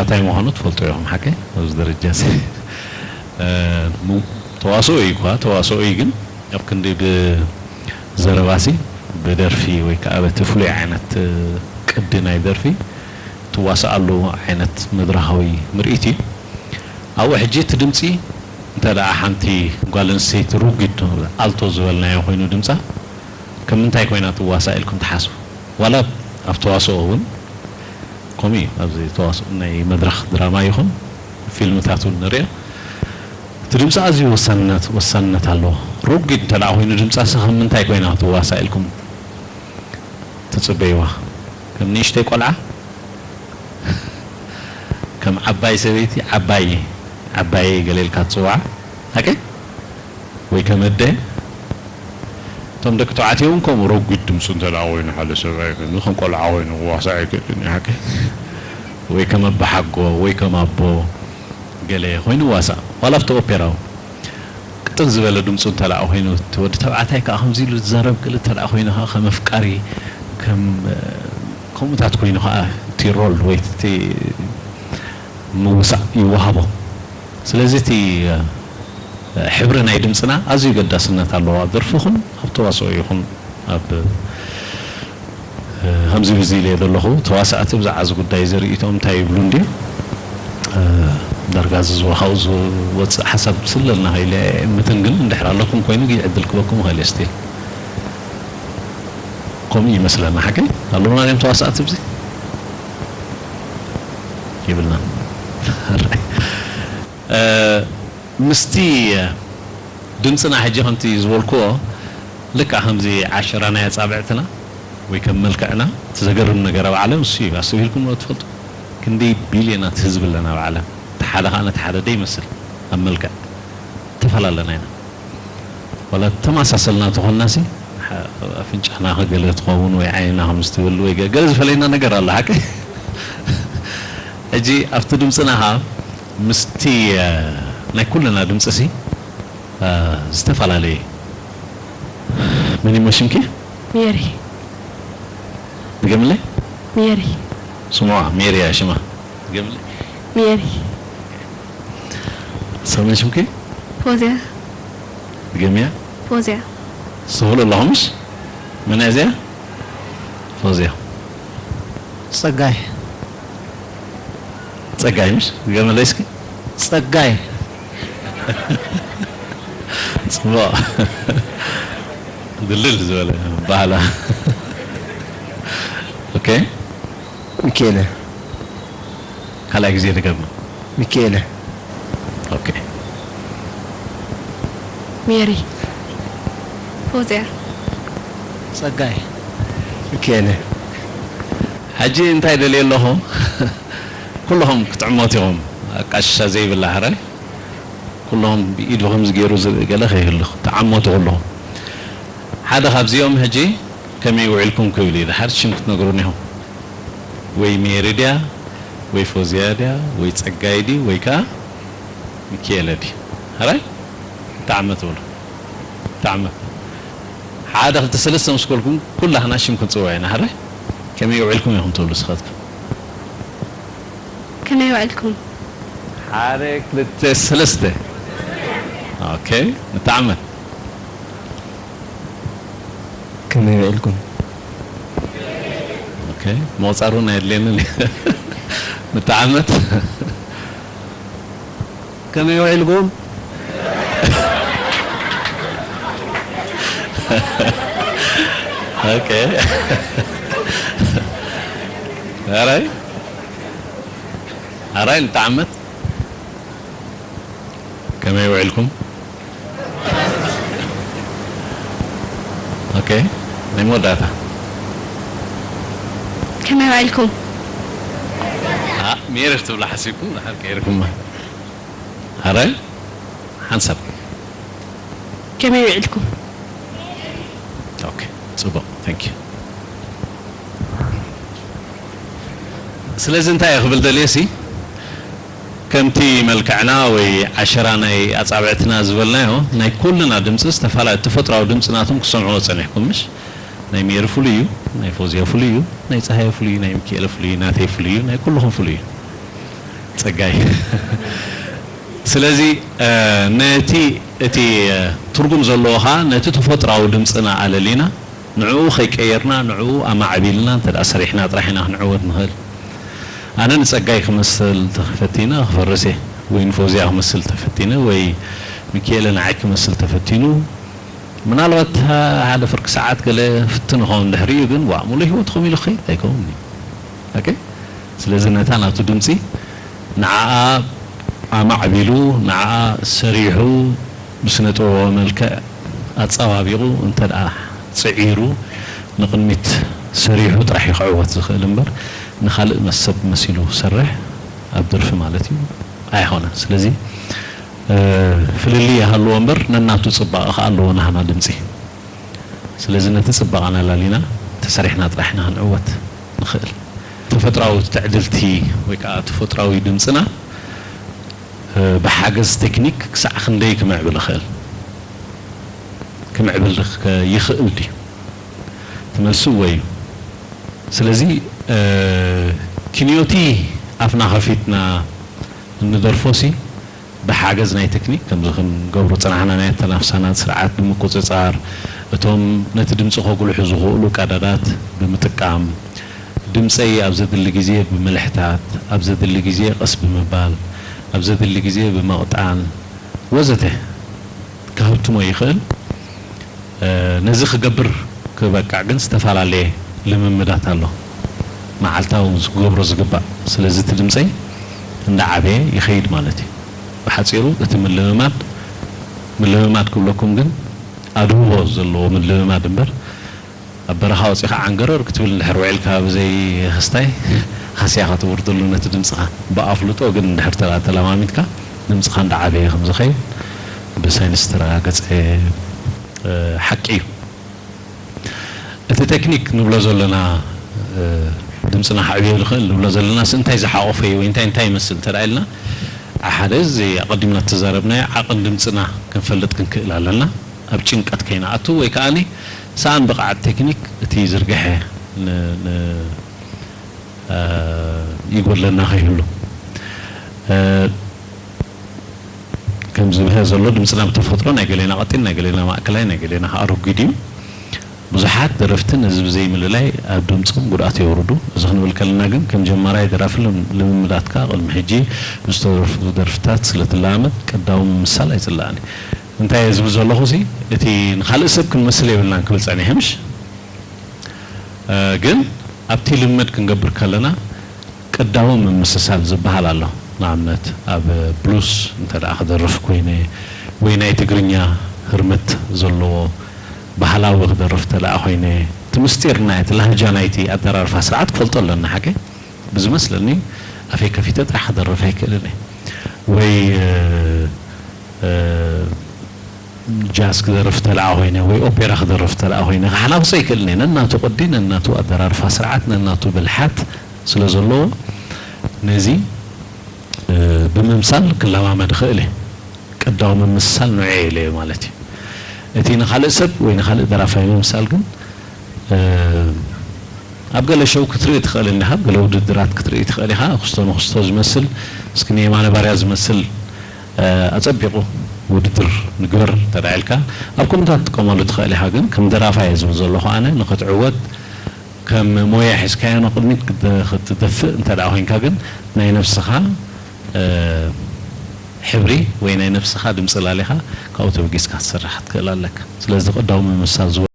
እንታይ ምዃኑ ትፈልጡ ኢኹም ሓቀይ ኣብዚ ደረጃ እዚ። እ፣ ሙ-፣ ተዋስኦ እዩ እኳ፣ ተዋስኦ እዩ ግን ኣብ ክንዲ ብዘረባሲ ብደርፊ ወይ ከዓ በቲ ፍሉይ ዓይነት፣ እ፣ ቅዲ ናይ ደርፊ ትዋስኣሉ ዓይነት መድረኻዊ ምርኢት እዩ። ኣብኡ ሕጂ እቲ ድምፂ እንተ ደኣ ሓንቲ ጓል ኣንስተይቲ ሩጉድ ኣልቶ ዝበልናዮ ኮይኑ ድምፃ ከም ምንታይ ኮይና ትዋሳእ ኢልኩም ትሓስቡ? ዋላ ኣብ ተዋስኦ እውን ከምኡ እዩ። ኣብዚ ተዋስኦ ናይ መድረኽ ድራማ ይኹን ፊልምታት እውን ንሪኦ። እቲ ድምፂ ኣዝዩ ወሳንነት፣ ወሳንነት ኣለዎ። ሩጉድ እንተ ደኣ ኮይኑ ድምፃ ሲ ከም ምንታይ ኮይና ትዋሳእ ኢልኩም ትጽበይዋ? ከም ንእሽተይ ቆልዓ? ከም ዓባይ ሰበይቲ? ዓባይ፣ ዓባይ ገለ ኢልካ ትጽውዓ? ሓቂ? ወይ ከም ኣደ? እቶም ደቂ ተባዕትዮ እውን ከምኡ ረጒድ ድምፂ እንተ ደኣ ኮይኑ ሓደ ሰብኣይ ኮይኑ ከም ቆልዓ ኮይኑ ክዋሳእ ኣይክእልን እዩ። ሓቂ? ወይ ከም ኣባሓጎ ወይ ከም ኣቦ ገለ ኮይኑ ዋሳእ። ዋላ ኣብቲ ኦፔራ እውን ቅጥን ዝበለ ድምፁ እንተ ደኣ ኮይኑ፣ እቲ ወዲ ተባዕታይ ከኣ ከምዚ ኢሉ ዝዛረብ ገለ እንተ ደኣ ኮይኑ ከኣ ከም ኣፍቃሪ፣ ከም፣ እ፣ ከምኡታት ኮይኑ ከኣ እቲ ሮል ወይ እቲ ምውሳእ ይወሃቦ። ስለዚ እቲ፣ እ፣ ሕብሪ ናይ ድምፅና ኣዝዩ ገዳስነት ኣለዎ። ኣብ ደርፊ ይኹን ኣብ ተዋስኦ ይኹን ኣብ፣ እ፣ ከምዚ ብዚ ኢለ ዘለኹ፣ ተዋሳእቲ ብዛዕባ እዚ ጉዳይ እዚ ርእይቶኦም እንታይ ይብሉ እንድዩ? እ፣ ዳርጋ እዚ ዝወ-፣ ካብኡ ዝወፅእ ሓሳብ ስለና ኢለ ኣይእምትን፣ ግን እንድሕር ኣለኩም ኮይኑ ግን ዕድል ክበኩም ይኽእል እየ ስቲል። ከምኡ ይመስለና። ሓቂ ኣለውና ድዮም ተዋሳእቲ ኣብዚ? የብልናን። እ፣ ምስቲ ድምፅና ሕጂ ከምቲ ዝበልክዎ ልክዕ ከምዚ ዓሸራ ናይ ኣፃብዕትና ወይ ከም መልክዕና እቲ ዘገርም ነገር ኣብ ዓለም እሱ እዩ። ኣስተብሂልኩም ዶ ትፈልጡ? ክንደይ ቢልዮናት ህዝቢ ኣለና ኣብ ዓለም። እቲ ሓደ ከዓ ነቲ ሓደ ደይመስል ኣብ መልክዕ እተፈላለና ኢና። ዋላ ተመሳሰልና ተኾንናሲ፣ ሓ-፣ ኣፍንጫና ከገለ ትኸውን ወይ ዓይንና ከምዚ ትብል ወይ ገ-፣ ገለ ዝፈለየና ነገር ኣሎ፣ ሓቂ? ሕጂ ኣብቲ ድምፅና ኸዓ ምስቲ፣ እ፣ ናይ ኩልና ድምፅሲ፣ እ፣ ዝተፈላለየ። መን እሞ ሽምኪ? ሜሪ። ድገምለይ? ሜሪ። ስምዑዋ፣ ሜሪ እያ ሽማ። ድገምለይ? ሜሪ። ሰመን ሽምኪ? ፎዝያ። ድገምያ? ፎዝያ። ትስተውዕሉ ኣለኹም ምሽ? መን እያ እዚኣ? ፎዝያ። ጸጋይ። ጸጋይ ምሽ? ድገምለይ እስኪ። ጸጋይ። ጽቡቕ። ድልል ዝበለ ባህላ። ኦኬ። ሚካኤለ። ካልኣይ ግዜ ድገማ። ሚካኤለ። ኦኬ። ሜሪ። ፎዝያ። ጸጋይ። ሚካኤለ። ሕጂ እንታይ ደልየ ኣለኹ? ኩልኹም ክትዕሞት ኢኹም። ኣቃሽሻ ዘይብላ ሕራይ። ኩልኹም ብኢዱ ከምዚ ገይሩ ዝርኢ ገለ ከይህሉ። ተዓሞቱ ኩልኹም። ሓደ ካብዚኦም ሕጂ ከመይ ውዒልኩም ክብል እዩ። ድሓር ሽም ክትነግሩኒ ኢኹም። ወይ ሜሪ ድያ፣ ወይ ፎዝያ ድያ፣ ወይ ጸጋይ ድዩ፣ ወይ ከኣ ሚኪኤለ ድዩ? ሕራይ? ተዓመት በሉ። ተዓመት። ሓደ፣ ክልተ፣ ሰለስተ ምስ በልኩም ኩላህና ሽም ክንጽውዕ ኢና። ሕራይ? ከመይ ውዒልኩም ኢኹም ትብሉ ንስኻትኩም? ከመይ ውዒልኩም? ሓደ፣ ክልተ፣ ሰለስተ። ኦኬ፣ ንተዓመት። ከመይ ውዒልኩም? ኦኬ፣ ምቑጻር እውን ኣየድልየንን እዩ። ንተዓመት። ከመይ ውዒልኩም? ኦኬ። ኣራይ? ኣራይ ንተዓመት? ከመይ ውዒልኩም? ኦኬ፣ ናይ መወዳእታ። ከመይ ውዒልኩም? ኣ፣ ሜሪ ክትብላ ሓሲብኩም፣ ድሓር ቀይርኩማ። ኣራይ? ሓንሳብ። ከመይ ውዒልኩም? ኦኬ፣ ጽቡቕ፣ ታንክ ዩ። ስለዚ እንታይ እየ ክብል ደልየ ሲ፣ ከምቲ መልክዕና ወይ ዓሸራ ናይ ኣጻብዕትና ዝበልናዮ፣ ናይ ኩልና ድምጺ ዝተፈላለየ ተፈጥሮኣዊ ድምጺ ናቶም ክሰምዕዎ ጸኒሕኩም፣ ምሽ? ናይ ሜሪ ፍሉይ እዩ፣ ናይ ፎዝያ ፍሉይ እዩ፣ ናይ ጸሃየ ፍሉይ እዩ፣ ናይ ሚኪኤለ ፍሉይ እዩ፣ ናተይ ፍሉይ እዩ፣ ናይ ኩልኹም ፍሉይ እዩ። ጸጋይ። ስለዚ ነቲ እቲ ትርጉም ዘለዎ ኸዓ ነቲ ተፈጥራዊ ድምፅና ኣለሊና ንዕኡ ከይቀየርና ንዕኡ ኣማዕቢልና እንተ ደኣ ሰሪሕና ጥራሕ ኢና ክንዕወት ንኽእል። ኣነ ንጸጋይ ክመስል ተፈቲነ ክፈርስ እየ፣ ወይ ንፎዝያ ክመስል ተፈቲነ፣ ወይ ሚኪኤለ ንዓይ ክመስል ተፈቲኑ፣ ምናልባት ሓደ ፍርቂ ሰዓት ገለ ፍትን ኸውን ድሕሪኡ ግን ዋእ ሙሉእ ህይወትኹም ኢሉ ክኸይድ ኣይከውንን እዩ። ኦኬ? ስለዚ ነታ ናቱ ድምፂ ንዓኣ ኣማዕቢሉ ንዓኣ ሰሪሑ ብስነ ጥበባዊ መልክዕ ኣፀባቢቑ እንተ ደኣ ፅዒሩ ንቕድሚት ሰሪሑ ጥራሕ እዩ ክዕወት ዝኽእል እምበር ንኻልእ መሰብ መሲሉ ክሰርሕ ኣብ ደርፊ ማለት እዩ ኣይኾነን። ስለዚ ፍልልይ ይሃልዎ እምበር ነናቱ ፅባቐ ከዓ ኣለዎ ናህና ድምፂ። ስለዚ ነቲ ፅባቐና ላሊና ተሰሪሕና ጥራሕ ኢና ክንዕወት ንኽእል። ተፈጥራዊ ትዕድልቲ ወይ ከዓ ተፈጥራዊ ድምፅና ብሓገዝ ቴክኒክ ክሳዕ ክንደይ ክምዕብል ይኽእል? ክምዕብል ይኽእል ድዩ? ትመልሱ ወይ? ስለዚ ኪንዮቲ ኣፍና ከፊትና እንደርፎ ሲ ብሓገዝ ናይ ቴክኒክ ከምዚ ክንገብሮ ዝጸናሕና ናይ ኣተናፍሳና ስርዓት ብምቁጽጻር፣ እቶም ነቲ ድምጺ ከጉልሑ ዝኽእሉ ቀዳዳት ብምጥቃም፣ ድምጸይ ኣብ ዘድሊ ግዜ ብምልሕታት፣ ኣብ ዘድሊ ግዜ ቀስ ብምባል፣ ኣብ ዘድሊ ግዜ ብምቕጣን ወዘተ ክህብትሞ ይኽእል። ነዚ ክገብር ክበቅዕ ግን ዝተፈላለየ ልምምዳት ኣሎ መዓልታዊ ክገብሮ ዝግባእ። ስለዚ እቲ ድምፀይ እንዳዓበየ ይኸይድ ማለት እዩ። ብሓፂሩ እቲ ምልምማድ ምልምማድ ክብለኩም ግን ኣድህቦ ዘለዎ ምልምማድ እምበር ኣብ በረኻ ወፂኻ ዓንገረር ክትብል እንድሕር ውዒልካ ብዘይ ክስታይ ሃስያ ከተውርደሉ ነቲ ድምፅኻ ብኣፍልጦ ግን እንድሕር ተላ- ተለማሚድካ ድምፅኻ እንዳዓበየ ከም ዝኸይድ ብሳይንስ ዝተረጋገፀ ሓቂ እዩ። እቲ ቴክኒክ ንብሎ ዘለና ድምፅና ከዕብዮ ዝኽእል ንብሎ ዘለናስ እንታይ ዝሓቆፈ እዩ ወይ እንታይ እንታይ ይመስል እንተ ኢልና ሓደ እዚ ኣቐዲምና እተዛረብናዮ ዓቕን ድምፅና ክንፈልጥ ክንክእል ኣለና። ኣብ ጭንቀት ከይንኣቱ ወይ ከዓኒ ሰኣን ብቕዓት ቴክኒክ እቲ ዝርግሐ ይጎድለና ከይህሉ ከም ዝብሀ ዘሎ ድምፅና ብተፈጥሮ ናይ ገሌና ቀጢን ናይ ገሌና ማእከላይ ናይ ገሌና ከዓ ረጒድ እዩ። ብዙሓት ደረፍቲ ነዚ ብዘይምልላይ ኣብ ድምፆም ጉድኣት የውርዱ። እዚ ክንብል ከለና ግን ከም ጀማራይ ደራፊ ልምምዳትካ ቅድሚ ሕጂ ብዝተደርፉ ደርፍታት ስለትለማመድ ቀዳዊ ምምሳል ኣይፅላእን እዩ። እንታይ እየ ዝብል ዘለኹ ሲ እቲ ንካልእ ሰብ ክንመስል የብልናን ክብል ፀኒሐ ምሽ ግን ኣብቲ ልምምድ ክንገብር ከለና ቅዳዊ ምምስሳል ዝበሃል ኣሎ። ንኣብነት ኣብ ብሉስ እንተ ደኣ ክደርፍ ኮይነ ወይ ናይ ትግርኛ ህርመት ዘለዎ ባህላዊ ክደርፍ እንተ ደኣ ኮይነ እቲ ምስጢር ናይ እቲ ላህጃ ናይቲ ኣደራርፋ ስርዓት ክፈልጦ ኣለና። ሓቂ ብዝመስለኒ ኣፈይ ከፊተ ጥራሕ ክደርፍ ኣይክእልን እየ ወይ ጃዝ ክደርፍ ተለኣ ኮይነ ወይ ኦፔራ ክደርፍ ተለኣ ኮይነ ክሓናፍሶ ኣይክእልን እየ። ነናቱ ቅዲ፣ ነናቱ ኣደራርፋ ስርዓት፣ ነናቱ ብልሓት ስለ ዘለዎ ነዚ ብምምሳል ክለማመድ ይኽእል እየ። ቅዳዊ ምምስሳል ንዑ ኢለዮ ማለት እዩ። እቲ ንኻልእ ሰብ ወይ ንኻልእ ደራፋይ ምምሳል ግን ኣብ ገለ ሸው ክትርኢ ትኽእል እንዲኻ፣ ኣብ ገለ ውድድራት ክትርኢ ትኽእል ኢኻ። ክስቶ ንክስቶ ዝመስል እስኪ ንየማነ ባርያ ዝመስል ኣጸቢቑ ውድድር ንግበር እንተ ኢልካ ኣብ ከምኡታት ትጥቀመሉ ትኽእል ኢኻ። ግን ከም ደራፋይ እየ ዝብል ዘለኹ ኣነ ንኽትዕወት ከም ሞያ ሒዝካዮ ንቕድሚት ክትደፍእ እንተ ደኣ ኮይንካ ግን ናይ ነብስኻ ሕብሪ ወይ ናይ ነብስኻ ድምፂ ላሊኻ ካብኡ ተበጊስካ ክትሰርሕ ክትክእል ኣለካ። ስለዚ ቅዳዊ ምምሳል